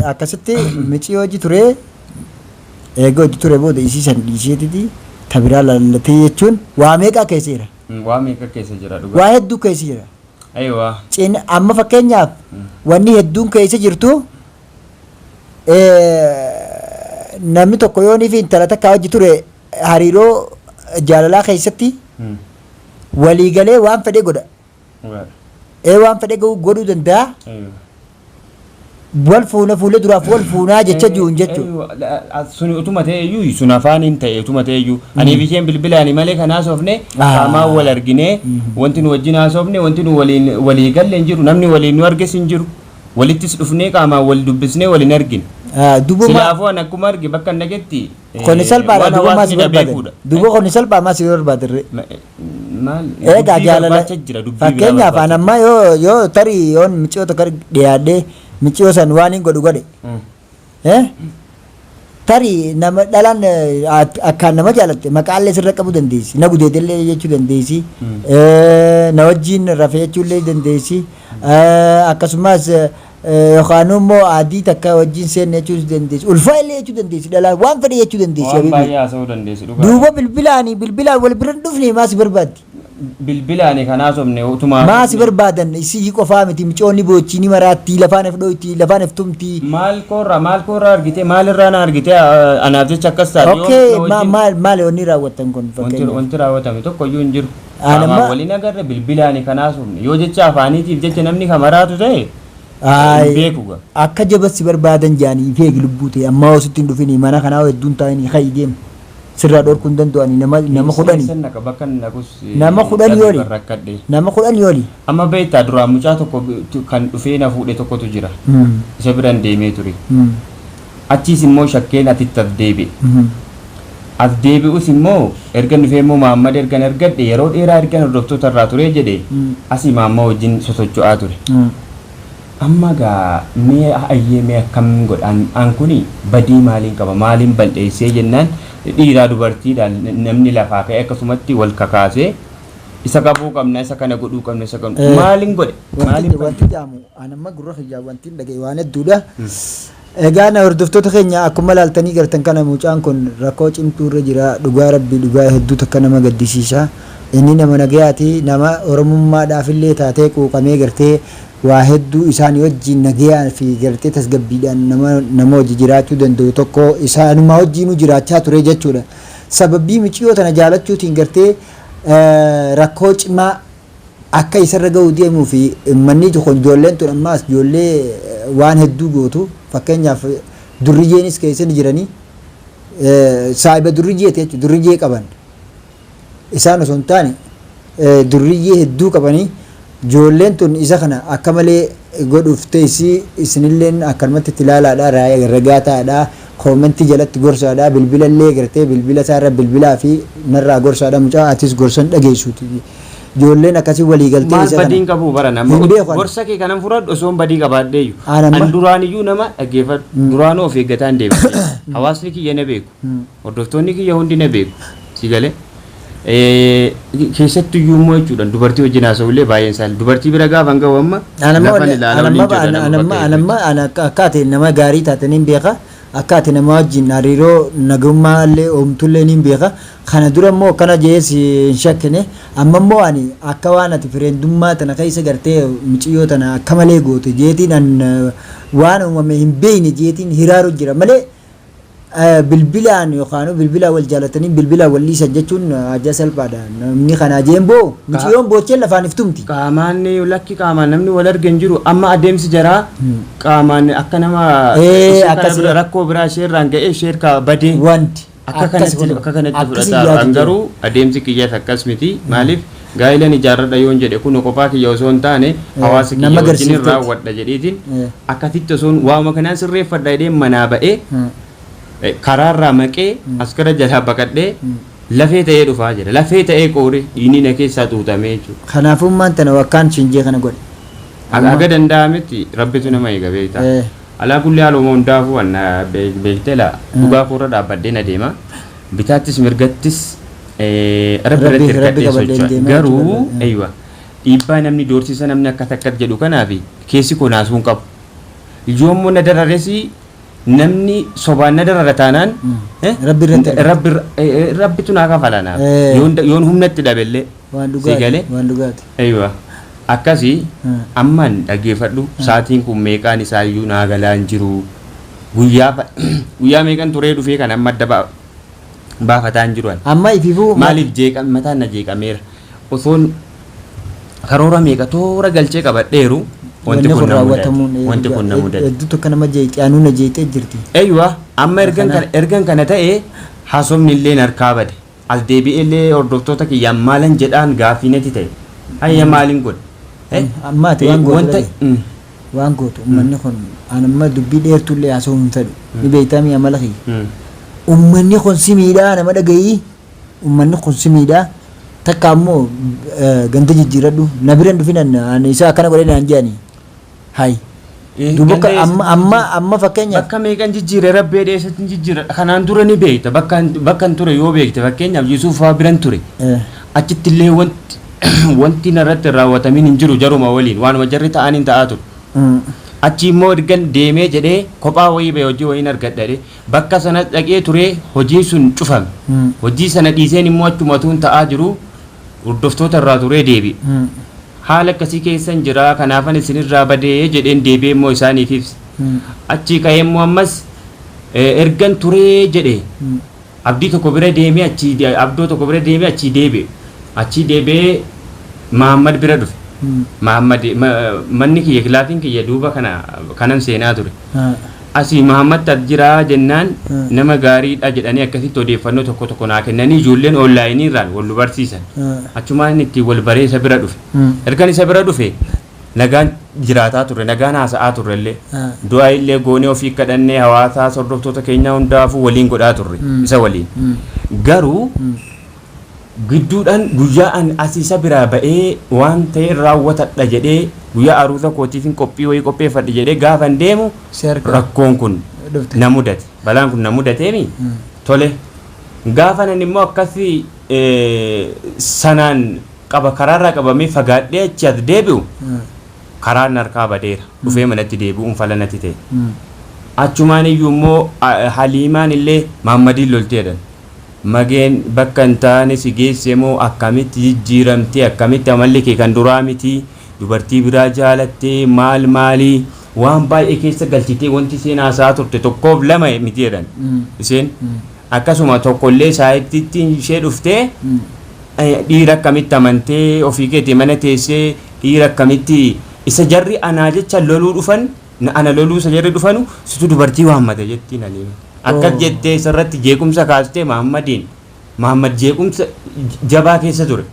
Akkasitti micii hojii ture, eega hojii ture booda isii san dhiiseetiti ta biraa laallatee jechuun waa meeqaa keessa jira. Waa meeqa keessa jira dhugaa. Waa hedduu keessa jira. Aywa. Cina amma fakkeenyaaf wanni hedduun keessa jirtu, namni tokko yoo fi intala takkaa hojii ture hariiroo jaalalaa keessatti walii galee waan fedhe godha. Ee, waan fedhe godhuu danda'a. Wal fuuna, fuula duraaf wal fuunaa jecha jiruun jechuudha. Suni utuma ta'e iyyuu, sun afaaniin ta'e utuma ta'e iyyuu, anii fi isheen bilbilaani malee kan haasofne, qaamaan wal arginee wanti nu wajjin haasofne, wanti nu waliin walii galle hin jiru. Namni waliin nu arges hin jiru, walittis dhufnee qaamaan wal dubbisnee waliin argine. Duuba Silaafuu an akkuma arge bakka hin dhagetti Kuni salphaadha. Waan Duuba maas hawaasni na barbaadan. beekuudha. Duuba kuni salphaa maas yoo barbaadan. Maal? Egaa Dubbii jaalala barbaacha jira, dubbii biraa fakkeenyaaf an barbaacha. Amma yoo tarii yoon miciyoo tokko dhiyaadhee miciyoo san waan hin godhu godhe, tarii nama dhalaan akkaan nama jaalatte maqaallee sirra qabuu dandeessi, na gudeedellee jechuu dandeessi, na wajjin rafee jechuullee dandeessi, akkasumas yookaan immoo adii takka wajjin seenne jechuu dandeessi, ulfaa illee jechuu dandeessi, dhalaan waan fedhe jechuu dandeessi. Waan Habibi. baay'ee haasa'uu dandeessi dhugaa. Duuba bilbilaan wal bira hin dhufne, maas barbaaddi? Bilbilaani kan haasofne utuma Maas barbaadan? Isii qofaa miti, micoonni boochii ni maraatti, lafaan if dhoyti, lafaan if tumti. Maal koorraa argite? Maalirraa na argite anaaf jecha akkas taate? Yoo Okay, na wajjin- maal maal wanni raawwattan kun Wanti fakkeenyaaf? Wanti raawwatame tokko iyyuu hin jiru. Aan Qaamaan waliin agarre, bilbilaani kan haasofne. Yoo jecha afaaniitiif jecha namni kan maraatu ta'e hin Ayi, beeku gaa. Akka jabassi barbaadan jaanii feegi, lubbuu ta'e ammaa ositti hin dhufini, mana kanaa hedduun taa'anii ka'i deemu. Sirraa dhorkuu hin danda'ani, nama 10. Eessa naqa? Bakka inni naqus Nama 10 oli. Rakkadhe. Nama 10 oli. Amma beektaa, duraan mucaa tokko kan dhufee na fuudhe tokkotu jira. Isa biraan deemee ture. Achiis immoo shakkeen atitti as deebi'e. As deebi'us immoo erga dhufee immoo Mahammad ergan argadhe, yeroo dheeraa ergan hordoftoota irraa ture jedhe, asii Mahamma wajjin sosocho'aa ture. Amma gaa mee ayyee, mee akkam godha? An kuni badii maaliin qaba, maaliin bal'eessee jennaan, dhiiraa dubartiidhaan namni lafaa ka'ee akkasumatti wal kakaasee isa qabuu qabna, isa kana godhuu qabna, isa qabna. Maaliin godhe? Maaliin Wanti jaamu an amma gurra kiyyaa wanti hin dhagaye waan hedduudha. Egaa na hordoftoota keenya, akkuma ilaaltanii gartan kana, mucaan kun rakkoo cimtuu irra jira. Dhugaa rabbi, dhugaa hedduu takka nama gaddisiisa. Inni nama nagayaati, nama oromummaadhaaf illee taatee quuqamee gartee waa hedduu isaan wajjin nagayaa fi gartee tasgabbiidhaan nama hojii jiraachuu danda'u tokko isaanuma wajjinuu jiraachaa ture jechuudha. Sababii miciyoo tana jaalachuutiin gartee rakkoo cimaa akka isarra ga'uu deemuu fi manni kun, ijoolleen tun ammaas ijoollee waan hedduu gootu. Fakkeenyaaf durriyyeenis keessa ni jiranii, saahiba durriyyeeti jechuudha. Durriyyee qaban isaan osoo hin taane durriyyee hedduu qabanii, ijoolleen tun isa kana akka malee godhuuf teessi. Isinilleen akkanumatti itti ilaalaadha, ragaa ta'aadha, koomentii jalatti gorsaadha, bilbilallee gartee bilbila isaarra bilbilaa fi narraa gorsaadha. Mucaa atis gorsan dhageessuuti, ijoolleen akkasii walii galtee Maal isa kana badiin qabu bara nama Hin beeku ani. Gorsa kee kanan fudhadhu osoo hin badii qabaadheeyyu. An amma- An duraan iyyuu nama dhaggeeffadhu, duraanuu of eeggataan deema. Hawaasni kiyya na beeku, hordoftoonni kiyya hundi na beeku, si galee. Keessattuyyuu immoo jechuudha, dubartii wajjin haasa'ullee baay'een isaa dubartii bira gaafa hin ga'u amma lafan ilaalaa waliin jira nama bakka Anamma ana akka ati nama gaarii taate nin beeka, akka ati nama wajjin hariiroo nagummaa illee oomtullee nin beeka. Kana dura immoo akkana jees hin shakkine. Amma immoo ani akka waan ati fireendummaa tana keessa gartee miciyyoo tana akka malee goote jeetiin, an waan uumame hin beekne jeetiin hiraaru jira malee, bilbilaan yookaan bilbilaan wal jaalatanii bilbilaan wal dhiisan jechuun haja salphaadha. Namni kana jeen boo miciyyoon boocheen lafaan iftumti. Qaamaan lakki, qaamaan namni wal arge hin jiru. Amma adeemsi jaraa qaamaan akka nama ishee kana bira rakkoo biraa ishee irraan ga'ee ishee harkaa badee Wanti akka kanatti akka kanatti akkasii fudhataa. yaadu An jira. garuu adeemsi kiyyaas akkas miti. Maaliif gaa'ilan ijaarradha yoon jedhe, kun kophaa kiyya osoo hin taane hawaasa kiyya nama wajjin agarsiifteeti. Raawwadha jedheetiin akkasitti osoon waama kanaan sirreeffadha jedhee manaa ba'ee karaarraa maqee as gara jalaa baqadhee lafee ta'ee dhufaa jira. Lafee ta'ee qoore, dhiigni na keessaa xuuxamee jechuudha. Kanaafuu maan tana wakkaan shinjee kana godhe. Haga danda'ametti rabbitu nama eega, beektaa. Alaa kulli haaluma hundaafuu an beektee laa, dhugaa koorra dhaabbadheen adeema. Bitaattis mirgattis rabbi irratti Rabbi hirkadhee qabadheen socho'a. deemaa Garuu jechuu barbaada. Aywa, dhiibbaa namni doorsisa, namni akkas akkas jedhu kanaafi keessi koo naasuu hin qabu. Yoommoo na darares namni sobaan na darara taanaan Rabbi irratti argama. Rabbi rabbitu naa kafala naaf. Yoon humna itti dhabellee. Waan Si dhugaati. galee? Waan dhugaati. Aywa. Akkasii ammaan dhaggeeffadhu sa'aatiin kun meeqaan isaa iyyuu naa galaa hin jiru. Guyyaa guyyaa meeqan turee dhufee kan amma adda baafataa hin jiru ani. Amma ififuu Maaliif jeeqa mataan na jeeqameera. Osoon karoora meeqa toora galchee qabadheeru wanti kun na mudate. Wanti kun na mudate. Hedduu tokko nama jeeqxe anuu na jeeqxee jirti. Eeywa amma ergan kana ergan kana ta'e haasofni illee harkaa bade. As deebi'ee illee hordoftoota kiyyaan maalan jedhaan gaaffii natti ta'e. Hayya maaliin godhe? Amma ati waan gootu Wanta dhaga'i. Waan gootu uummanni kun an amma dubbii dheertuullee haasa'uu hin fedhu. Ni beektaa amala kiyya. Uummanni kun si miidhaa nama dhaga'ii. Uummanni kun si miidhaa. Takka ammoo ganda jijjiiradhu. Na bira hin dhufin ani isa akkana godhee naan jedhani. Hayi. Duuba Ganda amma amma amma fakkeenyaaf. Bakka meeqan jijjiire rabbee dheessatti jijjiira. Kanaan dura ni beekta. Bakka bakka ture yoo beekte fakkeenyaaf Yuusuf fa'aa biran ture. Achitti illee wanti wanti narratti raawwatamin hin jiru jaruma waliin waanuma jarri ta'aniin ta'aa ture. Achi immoo ergan deemee jedhee kophaa wayii ba'e hojii wayiin argadha jedhee bakka sana dhaqee ture hojiin sun cufame. Hojii sana dhiiseen immoo achuma tuun ta'aa jiru hordoftoota irraa turee deebi'e. Haala akkasii keessan jira kanaafan isinirraa badee jedheen deebi'ee immoo isaaniif ibse. Achii ka'ee immoo ammas ergan turee jedhe abdii tokko bira deemee achii abdoo tokko bira deemee achii deebi'e. Achii deebi'ee Mahammad bira dhufe. Mahammad manni kiyya kilaatiin kiyya duuba kana kanan seenaa ture. Asii Mahammad as jiraa jennaan nama gaariidha jedhanii akkasitti odeeffannoo tokko tokko naa kennanii ijoolleen onlaayinii irraan wal nu barsiisan. Achumaan ittiin wal baree isa bira dhufe. Ergan isa bira dhufe nagaan jiraataa turre nagaan haasa'aa turre illee. Du'aa illee goonee ofii kadhannee hawaasaa hordoftoota keenyaa hundaafuu waliin godhaa turre isa waliin. Garuu gidduudhaan guyyaa an as isa biraa ba'ee waan ta'e raawwatadha jedhee guyyaa aruuza kootiifin qophii wayii qopheeffadhe jedhee gaafan deemu rakkoon kun na mudate. Balaan kun na mudateemi tole. Gaafa nan immoo akkasi sanaan qaba karaarraa qabamee fagaadhee achi as deebi'u karaan harkaa badeera. Dhufee manatti deebi'uun fala natti ta'e. Achumaan iyyuu immoo Haliimaan illee Mahaammadiin lolteedha. Mageen bakka hin taane si geesse moo akkamitti jijjiiramtee akkamitti amalli kee kan duraa miti dubartii biraa jaalattee maal maalii waan baay'ee keessa galchitee wanti isheen haasa'aa turte tokkoof lama miti jedhan. Isheen akkasuma tokkollee saayittiitti ishee dhuftee dhiira akkamitti amantee ofii keetii mana teessee dhiira akkamitti isa jarri anaa jecha loluu dhufan ana loluu isa jarri dhufanu situ dubartii waammate jettiin Haliima. Akkas jettee isarratti jeequmsa kaastee Mahaammadiin Mahaammad jeequmsa jabaa keessa ture.